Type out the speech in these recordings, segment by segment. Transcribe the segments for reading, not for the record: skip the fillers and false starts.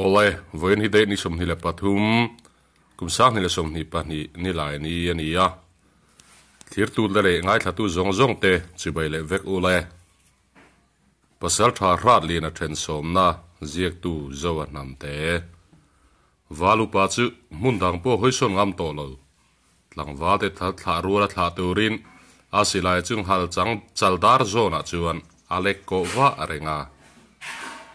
Awle, vawiin hi date ni 23, kum 2022 ni lai ni a ni a. Thirtu te leh ngaithlatu zawng zawng te chibai leh vek u le. Pasal tha hrat lian a then sawmna ziaktu zo a hnam te. Val upa chu hmun dang pawh hawisawn ngam tawh lo. Tlangval te thal thlah rual a thlah turin a silai chu nghal chang chal dar zawnah chuan a lek kawh vah reng a.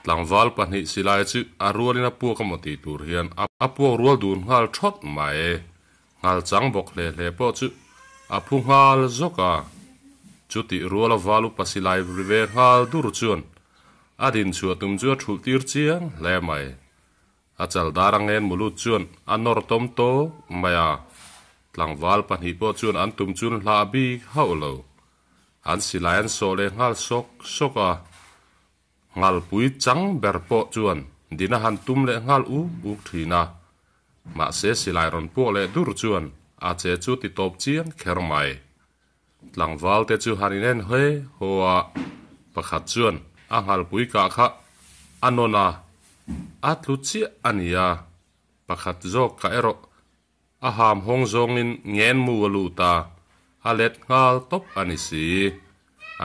Tlangval pahnih silai chu a rualin a puak emaw tih tur hian a puak rual dun nghal thawt mai. Nghal chang bawk hle hle pawh chu a phu nghal zawk a. Chutih ruala val upa silai ri ve nghal dur chuan a din chhuah tum chu a thulh tir chiang hle mai. A chal dar a ngen mulut chuan a nawr tawm tawp mai a, tlangval pahnih pawh chuan an tum chun hlah bik hauh lo. An silai an sawh leh nghal sawk sawk a, nghalpui chang ber pawh chuan din a han tum leh nghal uk uk thin a. Mahse silai rawn puak leh dur chuan a che chu ti tawp chiang kher mai. Tlangval te chu han inen he haw a, pakhat chuan a nghalpui kah kha a nawn a, a tlu chiah a ni a, pakhat zawk kha erawh a ham hawng zawngin ngen mu a lut a, a let nghal tawp a ni si.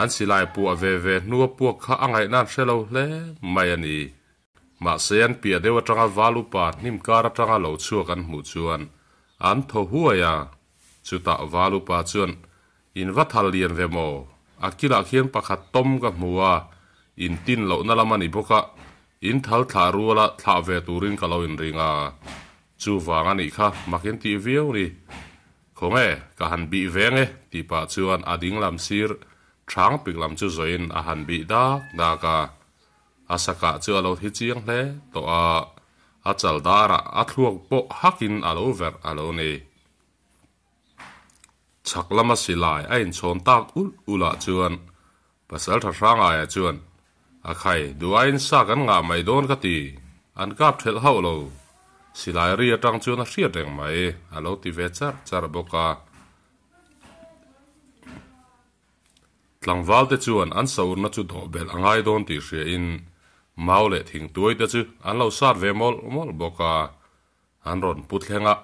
An silai puah ve ve hnua puak kha a ngaihnan hre lo hle mai a ni. Mahse an piah deuh atanga val upa hnim kar atanga lo chhuak an hmuh chuan an thaw huai a, Chutah val upa chuan, In va thal lian ve maw? A kilah khian pakhat tawm ka hmu a, in tin lohna lam a ni bawk a, in thal thlah ruala thlah ve turin ka lo inring a. Chuvang a nih kha, mak in tih viau ni. Khawnge, ka han bih veng e, tih pah chuan a ding lam sir Thang pik lam chu zawiin a han bih dak dak a. A sakah chu a lo thi chiang hle tawh a, a chal darah a thluak pawh hakin a lo verh a lo ni. Chhak lama silai a inchhawn tak ulh ulh ah chuan Pasal tha Hrangaia chuan, A khai, duh aiin sa kan ngah mai dawn ka ti, an kap thelh hauh lo. Silai ri atang chuan a hriat reng mai, a lo ti ve charh charh bawk a. Tlangvalte chuan an saurna chu dawh belh a ngai dawn tih hriain mau leh thingtuai te chu an lo sat ve mawlh mawlh bawk a. An rawn pu thleng a,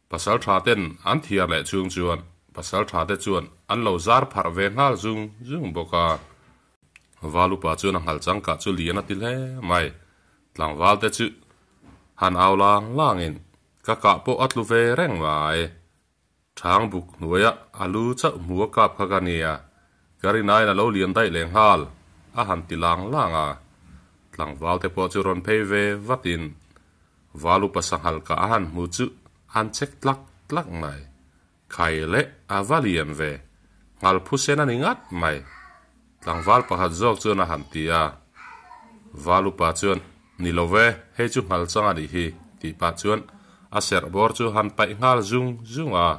pasal tha ten an thiar leh chung chuan pasal tha te chuan an lo zar pharh ve nghal zung zung bawk a. Val upa chuan a nghal changkah chu lian a ti hle mai. Tlangvalte chu han au lang langin ka kah pawh a tlu ve reng mai. Thang buk hnuaia a lu chauh hmu a kap kha ka nia, ka rinaiin a lo lian daih leh nghal, a han ti lang lang a. Tlangval te pawh chu rawn phei ve vatin Val upa sanghal kah a han hmu chu an chek tlak tlak mai. Khai leh a va lian ve, nghal phusen a ni ngat mai. Tlangval pakhat zawk chuan a han ti a. Val upa chuan, Ni lo ve, hei chu nghal chang a nih hi, tih pah chuan a serh bawr chu han paih nghal zung zung a.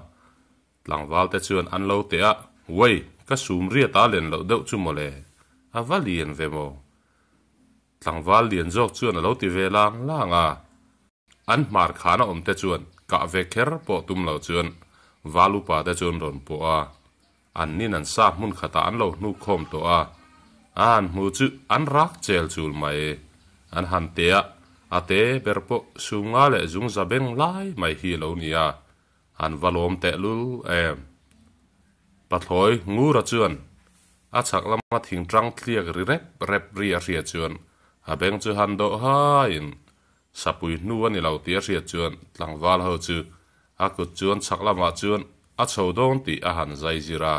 Tlangval te chuan an lo teh a, Wei, ka sum riat a len loh deuh chu mawle, a va lian ve maw? Tlangval lian zawk chuan a lo ti ve lang lang a. An hmar khana awm te chuan kah ve kher pawh tum lo chuan Val upa te chuan rawn pawh a, an nin an sa hmun khatah an lo hnuk khawm tawh a, a han hmu chu an rak chel chul mai. An han te a, a te ber pawh sumnga leh zungza beng lai mai hi a lo ni a, an va lawm tehlul em. Pathlawi Ngura chuan a chhak lama thingtang thliak ri rep rep ri a hria chuan a beng chu han dawh haiin Sapui hnu a ni lo tih a hriat chuan tlangval ho chu a kut chuan chhak lamah chuan a chho dawn tih a han zai zir a.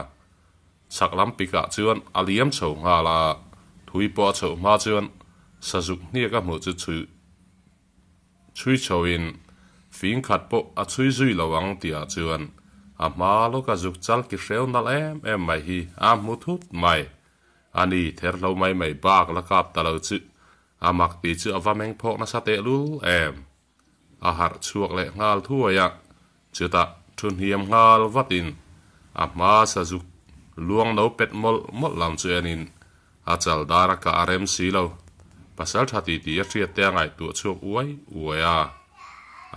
Chhak lam pikah chuan a liam chho nghal a, thui pawh a chhoh hma chuan sazuk hniak a hmuh chu chhui chhui chhoin fing khat pawh a chhui zui lo ang tihah chuan a hma lawka zuk chal ki hreu nalh em em mai hi a hmu thut mai. A ni, therhlo mai mai bak la kap ta lo chu A mak tih chu a va meng phawk nasa teh lul em. A harh chhuak leh nghal thuai a, chutah thu hniam nghal vatin a hma sazuk luang no pet mawlh mawlh lam chu enin a chal dar a kah a rem si lo. Pasal tha ti tih a hriat te a ngaihtuah chhuak uai uai a.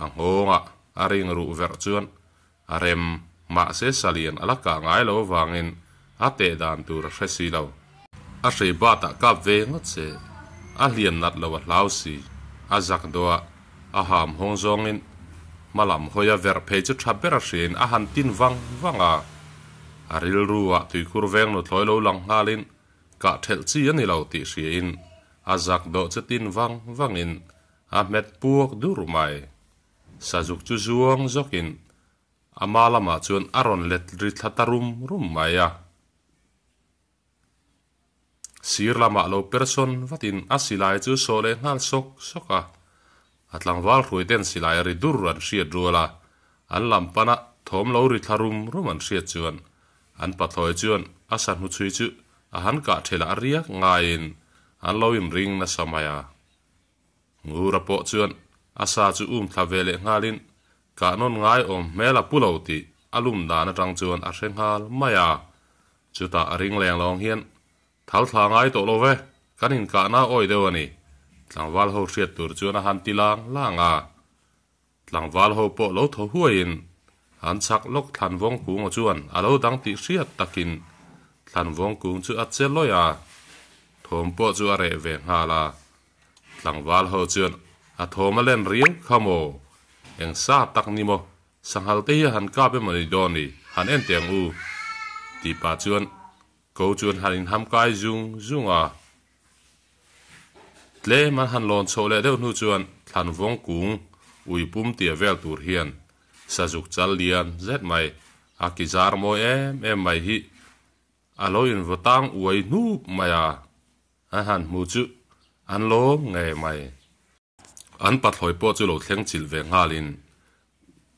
A nghawngah a ring ruh verh chuan a rem, mahse salian a la kah ngai lo avangin a teh dan tur a hre si lo. A hrei batah kap ve ngawt se, a hliam nat lo a hlau si. a zak dawh a, a ham hawng zawngin hma lam hawi a verh phei chu tha ber a hriain a han tin vang vang a. A rilru ah tuikhur veng nuthlawi lo lang nghalin kah thelh chi a ni lo tih hriain a zak dawh chu tin vang vangin a hmet puak dur mai. Sazuk chu zuang zawkin ama lamah chuan a rawn let ri thla ta rum rum mai a. Sir lamah lo per sawn vatin a silai chu sawh leh nghal sawk sawk a. A tlangval hruai ten silai ri dur an hriat rual a, an lam pana thawm lo ri thla rum rum an hriat chuan an pathlawi chuan a sa hnuchhui chu a han kah thelah riak ngaiin an lo inring nasa mai a. Ngura pawh chuan a sa chu um thla ve leh nghalin kah nawn ngai awm hmel a pu lo tih a lum dan atang chuan a hre nghal mai a. Chutah a ring leng lawng hian, Thal thla ngai tawh lo ve, kan inkahna awi deuh a ni, tlangval ho hriat tur chuan a han ti lang lang a. Tlangval ho pawh lo thaw huaiin an chhak lawk Thlanvawng kunga chuan a lo dang tih hriat takin Thlanvawng kung chu a che lawih a, thawm pawh chu a reh ve nghal a. Tlangval ho chuan a thawm a len riau kha maw? Eng sa tak ni maw? Sanghal te hi a han kap emaw ni dawn ni? Han en teh ang u tih pah chuan ko chuan han inham kai zung zung a. Tlem an han lawn chhoh leh deuh hnu chuan Thlanvawng kung ui pum tia vel tur hian sazuk chal lian zet mai, a ki zar mawi em em mai hi a lo invaw tang uai hnup mai a, an han hmu chu an lawm ngei mai. An pathlawi pawh chu lo thleng chilh ve nghalin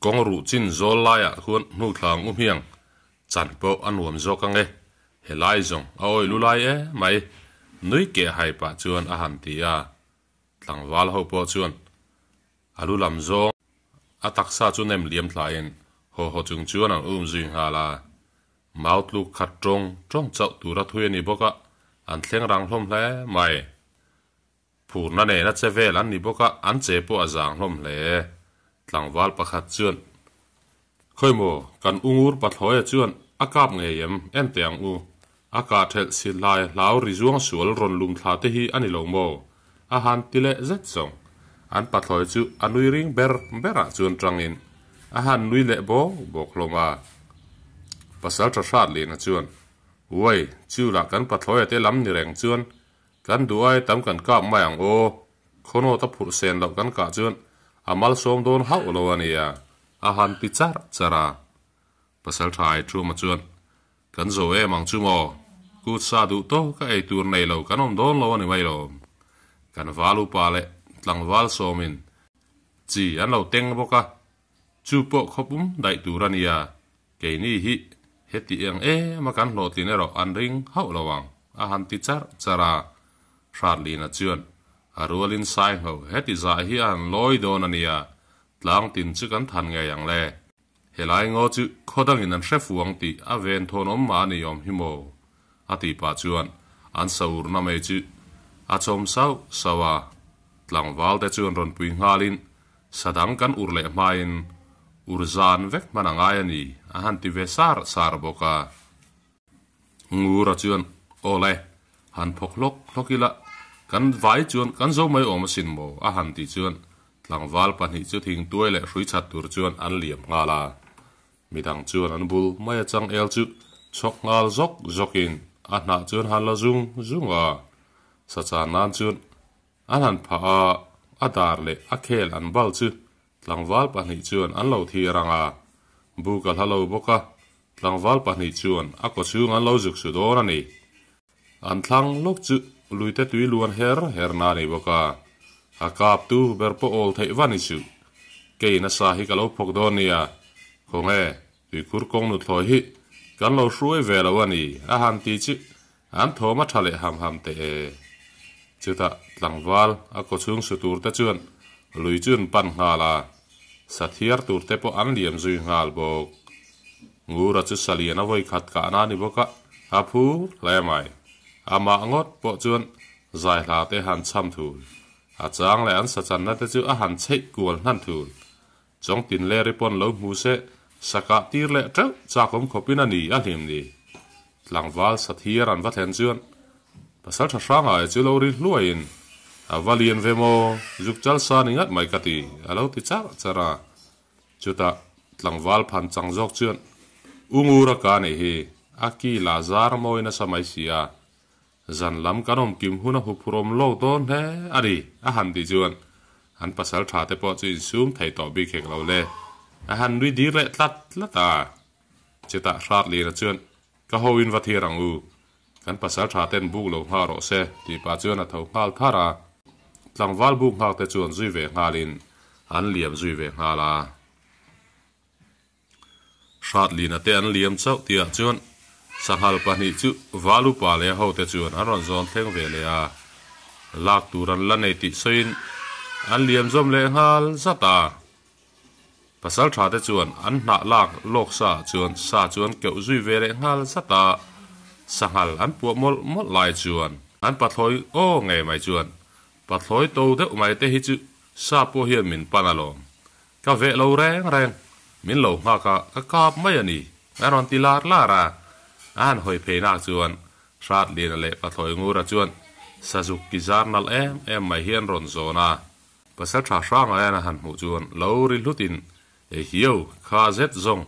kawng ruh chin zawl laiah khuan hnuthlang u hmiang chan pawh a nuam zawk ang e, helai zawng a awih lu lai e mai, nui keh hai pah chuan a han ti a. Tlangval ho pawh chuan a lu lam zawng a taksa chu nem liam thlain haw haw chung chuan an um zui nghal a. Mau tluk khat tawng tawng chauh tura thui a ni bawk a, an thleng rang hlawm hle mai. Phurna nena che vel an ni bawk a, an che pawh a zang hlawm hle. Tlangval pakhat chuan, Khawi maw, kan ungur pathlawia chuan a kap ngei em? En teh ang u. A kah thelh si hlai hlau ri zuang sual rawn lum thla te hi a ni lo maw? A han ti leh zet zawng. An pathlawi chu a nui ring ber berah chuan tangin a han nui leh bawk bawk hlawm a. Pasal tha hrat lehna chuan, Uai, chu lah kan pathlawia te lam ni reng chuan Kan duh ai tam kan kap mai ang aw, khawnawt a phurh sen loh kan kah chuan a malsawm dawn hauh lo a nia, a han ti char char a. Pasal tha ai thuma chuan, Kan zo em ang chu maw? Kut sa duh tawk a ei tur nei lo kan awm dawn lo a ni mai lo. Kan val upa leh tlangval sawmin chi an lo teng bawk a, chu pawh khawpum daih tur a nia. Keini hi heti eng em a kan hlawhtlin erawh an ring hauh lo ang, a han ti charh charh a. Hratlina chuan, A rualin Saingho, heti zah hi a han lawi dawn a nia, tlang tin chu kan than ngei ang le. Helai ngaw chu khaw dangin an hre fuang tih a ven thawn awm mah a ni awm hi maw? A tih pah chuan an sa urna mai chu a chawm sauh sauh a. Tlangval te chuan rawn pui nghalin Sa dang kan ur leh hmain ur zan vek hman a ngai a ni, a han ti ve sar sar bawk a. Ngura chuan, Aw le, han phawk hlawk hlawk ila, kan vai chuan kan zo mai awm asin maw? a han tih chuan tlangval pahnih chu thingtuai leh hrui chat tur chuan an liam nghal a. Midang chuan an bul mai a changel chu chhawk nghal zawk zawkin a hnah chuan han la zung zung a. Sa chan nan chuan An han phah a, a dar leh a khel an bal chu tlangval pahnih chuan an lo thir ang a, buk a hla lo bawk a, tlangval pahnih chuan a kawchhung an lo zuk su dawn a ni. An thlang lawk chu luite tui luan her her na a ni bawk a, a kap tu ber pawh awl theih va ni suh. Kei nasa hi ka lo phawk dawn nia, khawnge tuikhur kawng nuthlawi hi kan lo hruai ve lo a ni, a han ti chu An thawm a tha leh ham ham teh e. Chutah tlangval a kawchhung su tur te chuan lui chu an pan nghal a, sathiar tur te pawh an liam zui nghal bawk. Ngura chu salian a vawi khat kahna a ni bawk a, a phur hle mai. Amah ngawt pawh chuan zaihla te han cham thul, a chang leh an sachanna te chu a han chheih kual hnan thul. Chawngtin leri pawn lo hmu se, sakah tir leh teuh chakawm khawpin a ni a hlim ni. Tlangval sathiar an va thlen chuan Pasal tha hranga e chu lo ri hluaiin A va lian ve maw, zuk chal sa ni ngat mai ka ti, a lo ti charh charh a. Chutah tlangval phan chang zawk chuan, U Ngura ka nih hi, a ki la zar mawi nasa mai si a, zan lam kan awm kim hun a huphurh awm lawk dawn hle a ni, a han tih chuan an pasal tha te pawh chu insum thei tawh bik hek lo le, a han nui dir leh tlat tlat a. Chutah Hratlina chuan, Ka ho in va thir ang u, kan pasal tha ten buk lo nghah rawh se, tih pah chuan a tho nghal thar a. Tlangval buk nghak te chuan zui ve nghalin an liam zui ve nghal a. Hratlina te an liam chauh tihah chuan sanghal pahnih chu Valupa leh a hote chuan an rawn zawn thleng ve leh a. Lak tur an la nei tih sawiin an liam zawm leh nghal zat a. Pasal tha te chuan an hnah lak lawk sa ah chuan sa chu an keuh zui ve leh nghal zat a, sanghal an puah mawlh mawlh lai chuan an pathlawi aw ngei mai chuan pathlawi to deuh mai te hi chu sa pawh hian min pan alawm, ka veh lo reng reng, min lo nghak a ka kap mai a ni a rawn ti lar lar a, a han hawi phei nak chuan Hratliana leh pathlawi Ngura chuan sazuk ki zar nalh em em mai hi an rawn zawn a. Pasal tha hrang aian a han hmuh chuan lo ri hlutin, E hiau, kha zet zawng,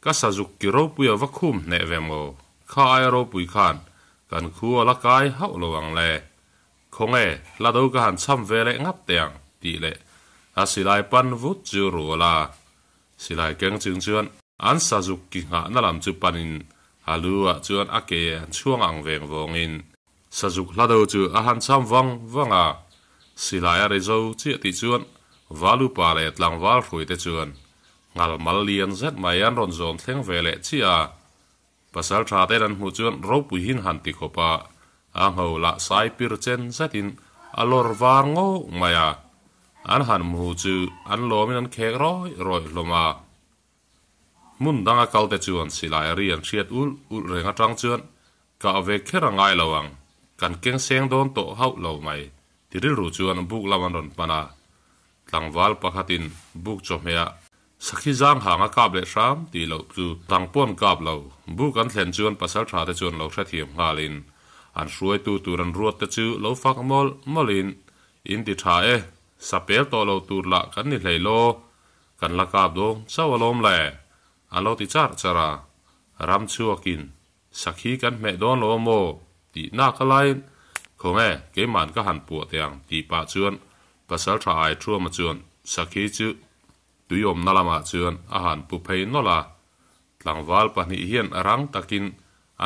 ka sazuk ki ropui a va khum hneh ve maw? Kha aia ropui khan kan khu a la kai hauh lo ang le. Khawnge, hla do ka han cham ve leh ngap teh ang, tih leh a silai pan vut chu rual a. Silai keng chung chuan an sazuk ki nghahna lam chu panin a lu ah chuan a ke an chhuang ang veng vawngin Sazuk hla do chu a han cham vang vang a, silai a ri zo chiah tih chuan Valupa leh tlangval hruaite chuan nghal mal lian zet mai an rawn zawn thleng ve leh chiah a. Pasal tha ten an hmuh chuan ropui hin han ti khawp a, a ngho lah sai pir chen zetin a lawr var ngawh mai a. An han hmu chu an lawmin an khek rawih rawih hlawm a. Hmun danga kalte chuan silai a ri an hriat ulh ulh reng atang chuan kah ve kher a ngai lo ang, kan keng seng dawn tawh hauh lo mai ti rilru chuan buk lam an rawn pan a. Tlangval pakhatin buk chawhmehah sakhi zang hang a kap leh hram tih loh chu dang pawn kap lo. Buk an thlen chuan pasaltha te chuan lo hrethiam nghalin an hruaitu tur an ruat te chu lo fak mawlh mawlhin in ti tha e, sa pel tawh lo tur lah kan ni hlei law Kan la kap dawn chauh alawm le, a lo ti charh charh a. Ram chhuakin, Sakhi kan hmeh dawn lo a maw? tih nak a laiin, Khawnge, keima'n ka han puah teh ang, tih pah chuan pasal tha ai Thuama chuan sakhi chu tui awmna lamah chuan a han pu phei nawlh a. Tlangval pahnih hian rang takin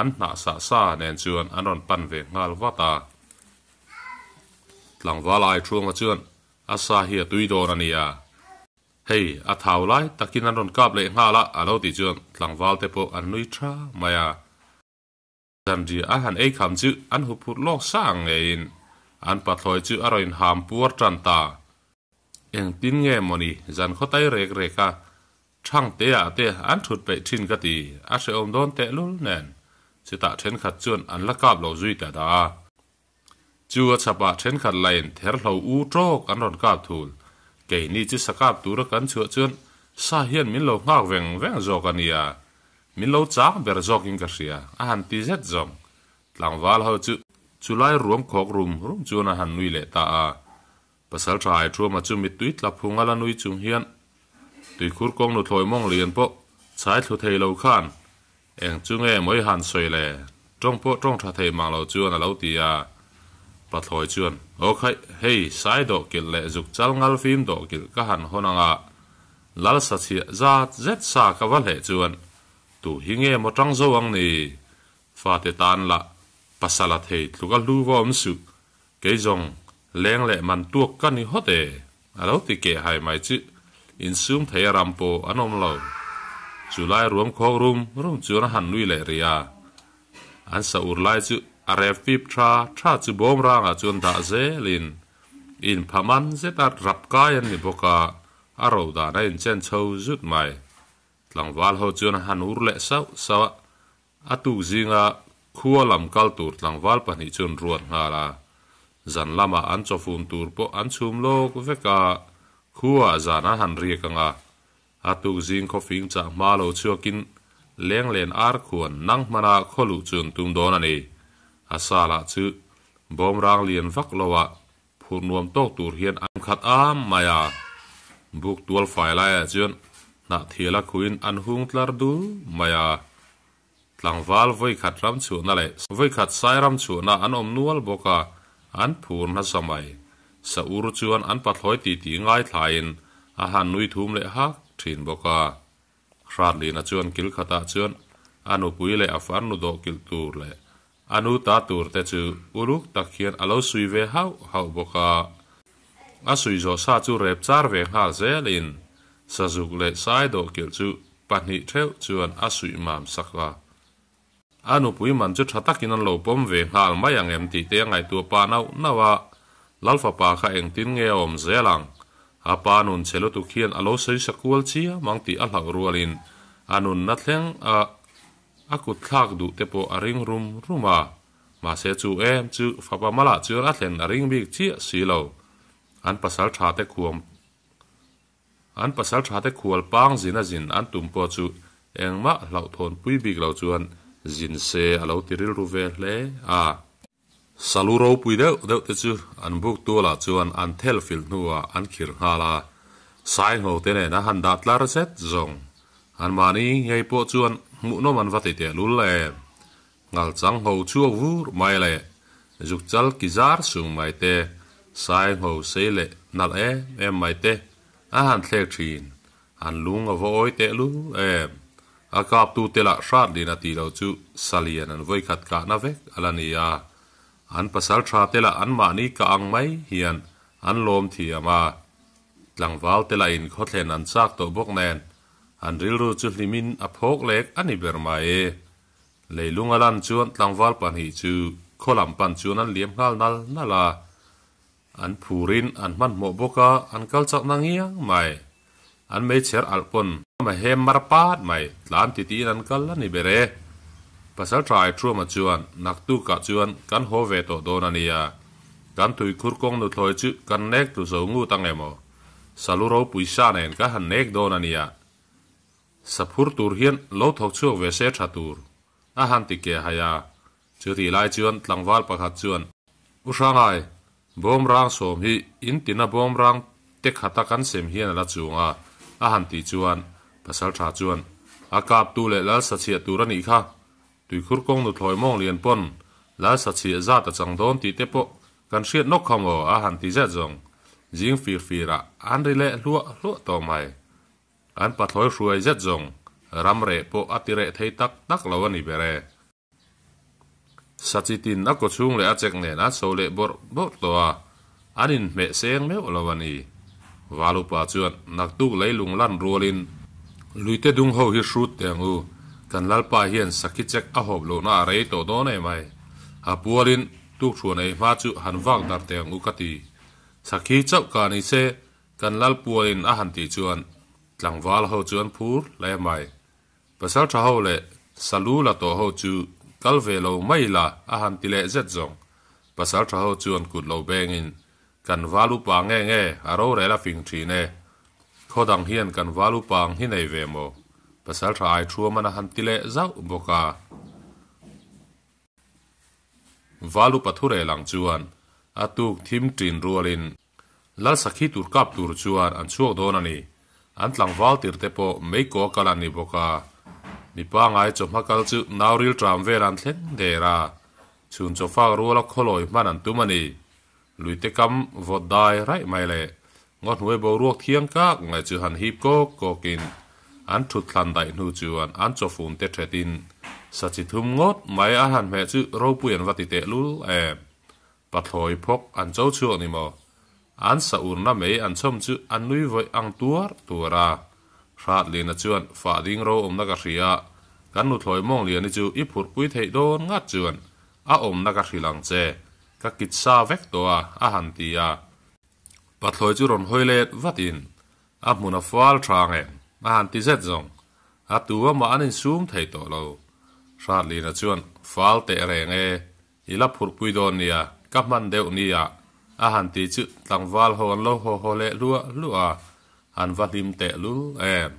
an hnah sah sa nen chuan an rawn pan ve nghal vat a. Tlangval ai Thuama chuan A sa hi a tui dawn a nia. Hei, a thau lai takin an rawn kap leh nghal a, a lo tih chuan tlangval te pawh an nui tha mai a. Zanriah a han ei kham chu an huphurh lawk sa ang ngeiin an pathlawi chu a rawn inham puar tan ta. Engtin nge mawni zan khawtai rek rek a, Thangte ah te an thut peih thin ka ti, a hrehawm dawn tehlul nen. Chutah thenkhat chuan an la kap lo zui ta dah a. Chu a chhapah thenkhat lain therhlo u tawk an rawn kap thul. Keini chu sa kap tura kan chhuah chuan sa hian min lo nghak veng veng zawk a nia. Min lo chang ber zawkin ka hria, a han ti zet zawng. Tlangval ho chu chulai ruam khawk rum rum chuan a han nui leh ta a. Pasal tha ai Thuama chu mittui tla phung a la nui chung hian tuikhur kawng nuthlawi mawng lian pawh chhai thlu thei lo khan Eng chu nge mawi han sawi le? Tawng pawh tawng tha thei mang lo chuan a lo ti a. Pathlawi chuan, Aw khaih, hei sai dawh kilh leh zuk chal ngal fim dawh kilh ka han hawn anga lal sa chhiah zat zet sa ka va hleh chuan tu hi nge maw tang zo ang ni? Fate tan lah pasal a thei tluk a hlu va awm suh, kei zawng leng leh man tuak ka ni hawt e. A lo ti keh hai mai chu insum thei a ram pawh an awm lo. Chu lai ruam khawk rum rum chuan a han nui leh rih a. An sa ur lai chu a rep fip tha tha chu bawm rangah chuan dah zelin inpha man zeta rap kai an ni bawk a, a ro dan a inchen chho zut mai. Tlangval ho chuan a han ur leh sauh sauh a, A tuk zinga khua lam kal tur tlangval pahnih chuan ruat nghal a, zan lamah an chawfun tur pawh an chhum lawk vek a, khuaah zan an han riak ang a. A tuk zing khawfing chah hma lo chhuakin lenglen ar khuan nang hmana khaw luh chu an tum dawn a ni. A sa lah chu bawmrang lian vak loah. Phurh nuam tawk tur hian an khat am mai a, buk tual fai laiah chuan hnahthial a khuin an hung tlar dul mai a. Tlangval vawikhat ram chhuahna leh vawikhat sai ram chhuahna an awm nual bawk a, an phur nasa mai. Sa ur chuan an pathlawi titi ngaithlain a han nui thum leh hak thin bawk a. Hratlina chuan kil khatah chuan a nupui leh a farnu dawhkilh tur leh A nu ta tur te chu uluk tak hian a lo sui ve hauh hauh bawk a. A sui zawh sa chu rep char ve nghal zelin sazuk leh sai dawhkilh chu pahnih theuh chuan a suih mam sak a. A nupui man chu tha takin an lo pawm ve nghal mai ang em tih te a ngaihtuah pah nauh nauh a. Lalfapa kha engtin nge a awm zel ang? A pa nun chhe lutuk hian a lo sawi sa kual chiam ang tih a hlauh rualin a nunna thleng a A kut thlak duh te pawh a ring rum rum a, mahse chu em chu fapa malah chuan a thlen a ring bik chiah si lo. An pasal tha te khuam An pasal tha te khual pang zin a zin an tum pawh chu engmah hlauhthawn pui bik lo chuan zin se a lo ti rilru ve hle a. Salu ropui deuh deuh te chu an buk tualah chuan an thel filh hnuah an khir nghal a, Saingho te nen a han dah tlar zet zawng. Anmahni ngei pawh chuan hmuhnawm an va ti tehlul em. Ngalchang ho chhuak vur mai leh zuk chal ki zar sung mai te, Saingho sei leh nalh em em mai te a han thlek thin. An lung a va awi tehlul em. A kaptu te lah hrat lin a tih loh chu Salian an vawikhat kahna vek a la ni a. An pasal tha te lah anmahni kah ang mai hian an lawm thiam a. Tlangval te lah in khawthlen an chak tawh bawk nen an rilru chu hlimin a phawk lek a ni ber mai. Leilung a lan chuan tlangval pahnih chu khaw lam pan chuan an liam nghal nal nal a. An phurin an hmanhmawh bawk a, an kal chak na ngiang mai. An meichher alh pawn a hem mar pat mai, tlan ti tiin an kal a ni ber e. Pasal tha Aithuama chuan, Naktukah chuan kan haw ve tawh dawn a nia. Kan tuikhur kawng nuthlawi chu kan nek tlu zo ngut ang emaw? Salu ropui sa nen ka han nek dawn a nia. Saphur tur hian lo thawk chhuak ve se tha tur, a han ti ke hai a. Chutih lai chuan tlangval pakhat chuan, U Hrangai, bawmrang sawm hi in tina bawmrang te khata kan sem hian a la chung a, a han tih chuan pasal tha chuan, A kaptu leh lal sachhiah tur a nih kha, tuikhur kawng nuthlawi mawng lian pawn lal sachhiah zat a chang dawn tih te pawh kan hriat nawk kha maw, a han ti zet zawng. Zing fir firah an ri leh hluah hluah tawh mai. An pathlawi hruai zet zawng ram reh pawh a ti reh thei tak tak lo a ni ber e. Sachitin a kawchhung leh a chek nen an so leh bawrh bawrh tawh a, an inhmeh seng meuh lo a ni. Valupa chuan naktuk leilung lan rualin Luite dung ho hi hrut teh ang u, kan Lalpa hian sakhi chek a hawp lohna a rei tawh dawn em ai. A pualin tukthuan ei hma chu han vak darh teh ang u ka ti. Sakhi chauh ka ni se kan Lal pualin a han tih chuan tlangval ho chu an phur hle mai. Pasal tha ho leh Salu la tawh ho chu kal ve lo mai la a han ti leh zet zawng. Pasal tha ho chuan kut lo bengin, Kan val upa nge nge a rorel a fing thin e. Khaw dang hian kan val upa ang hi nei ve maw? Pasal tha ai thuaman a han ti leh zauh bawk a. Val upa thurel ang chuan a tuk thim tin rualin Lal sakhi tur kap tur chuan an chhuak dawn a ni. An tlangval tir te pawh meikaw a kal an ni bawk a. Mipa ngai chawhma kal chu nau ril tram vel an thleng der a. Chhun chawfak ruala khawlawi hman an tum a ni. Luite kam vawt dai raih mai leh ngaw hnuai boruak thiang kak ngai chu han hip kawk kawkin an thut thlan daih hnu chuan an chawfun te thetin sachi thum ngawt mai a han hmeh chu ropui an va ti tehlul em. Pathlawi phawk an cho chhuak ni maw? An sa urna mei an chhawm chu an nui vawih ang tuar tuar a. Hratlina chuan fah ding ro awmna ka hria a, kan nuthlawi Mawngliani chu i phurhpui theih dawn ngat chuan a awmna ka hrilh ang che, ka kit sa vek tawh a, a han ti a. Pathlawi chu rawn hawi let vatin a hmun a fal tha ang em? a han ti zet zawng. A tu amah an insum thei tawh lo. Hratlina chuan fal teh reng e, I la phurhpui dawn nia, ka hman deuh nia, a han ti chu tlangval ho an lo haw haw leh hluah hluah a, an va hlim teh lul em.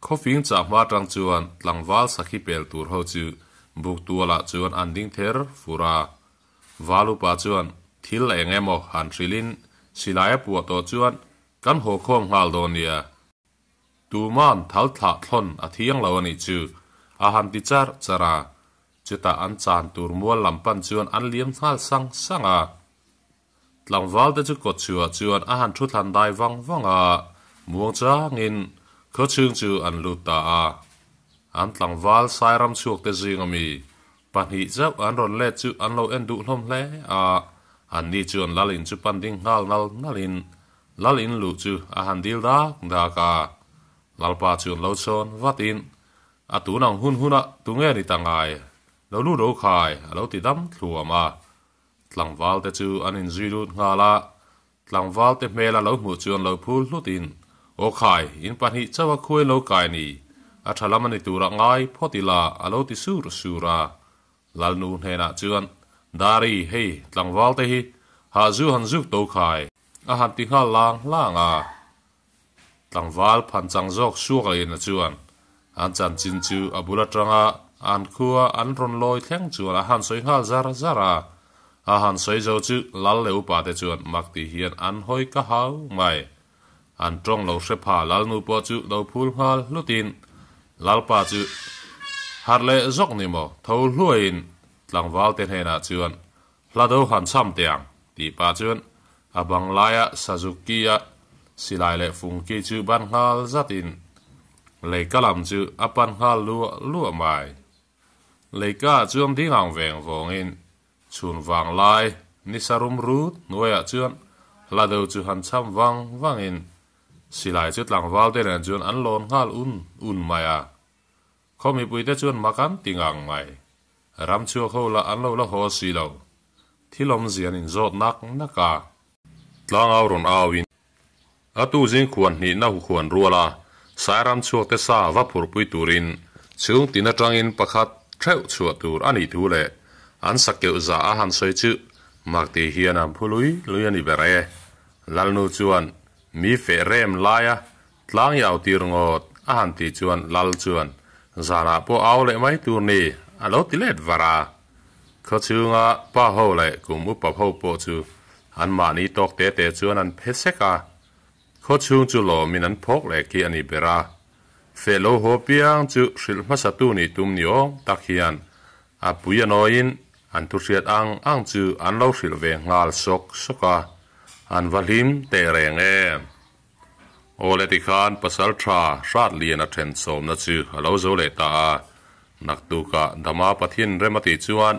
Khawfing chah hma tang chuan tlangval sakhi pel tur ho chu buk tualah chuan an ding ther fur a. Val upa chuan. Thil eng emaw han hrilhin silai a puah tawh chuan kan haw khawm nghal dawn nia. Tuman thal thlah thlawn a thiang lo a nih chu, a han ti char char a. Chutah an chan tur mual lam pan chuan an liam nghal sang sang a. Tlangval te chu kawtchhuah chuan a han thu thlan dai vang vang a, muang changin khawchhung chu an lut ta a. An tlangval Sairam chhuak te zing ami pahnih chauh an rawn let chu an lo en duh hlawm hle a, anni chuan lal in chu pan ding nghal nal nal in lal in luh chu a han dil dak dak a. Lalpa chuan lo chhawn vat in a tun ang hun hunah tunge ni ta ngai lo lut ro khai a lo ti dam thluam a. Tlangval te chu an inzui lut nghal a, tlangval te hmel a lo hmuh chuan lo phul hlut in, Aw khai, in pahnih chauh a khuai lo kai ni, a tha lam a ni tur a ngai phawt ila a lo ti sur sur a. Lalnu hnenah chuan, Dari, hei, tlangval te hi hah zu han zuk to khai, a han ti nghal lang lang a. Tlangval phan chang zawk suak lehna chuan an chanchin chu a bul atanga an khua an rawn lawi thleng chuan a han sawi nghal zar zar a. A han sawi zo chu lal leh upa te chuan mak ti hian an hawi ka hau mai. An tawng lo hre pha lalnu pawh chu lo phul nghal hlutin lalpa chu harh leh zawk ni maw tho hluaiin tlangval te hnenah chuan Hla do han cham teh ang, tih pah chuan a bang laia Suzuki-a silai leh fungki chu ban nghal zatin leika lam chu a pan nghal luah luah mai. Leika chuan ding ang veng vawngin chhun vang lai nisa rum rut hnuaiah chuan hla do chu han cham vang vangin silai chu tlangval te nen chuan an lawn nghal un un mai a. Khaw mipuite chuan mak an ti ngang mai. Ram chhuak ho lah an lo la haw si lo. Thil awmzia an inzawt nak nak a. Tlangau rawn au in a tu zing khuan hnihna hu khuan rual a, sai ram chhuak te sa va phurhpui turin chhung tin atangin pakhat theuh chhuah tur a nih thu leh an sakeuh za a han sawi chu mak ti hian an phu lui lui a ni ber e. Lalnu chuan mi feh rem laia Tlang i au tir ngawt a han tih chuan Lal chuan zanah pawh au leh mai tur ni a lo ti let var a. Khaw chhunga pa ho leh kum upa ho pawh chu an mahni tawk te te chuan an phe sek a. Khaw chhung chu lawmin an phawk leh khi a ni ber a. Feh lo haw piang chu hrilh hmasa tu nih tum ni awm tak hian a pui a nawiin an thuhriat ang ang chu an lo hrilh ve nghal sawk sawk a. An va hlim teh reng em. Awle tikhan pasal tha hrat lian a then sawmna chu a lo zo leh ta a, naktukah Dama Pathian rem a tih chuan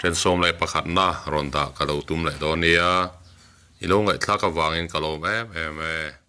then 11na rawn dah ka lo tum leh dawn nia. I lo ngaihthlak avangin ka lawm em em e.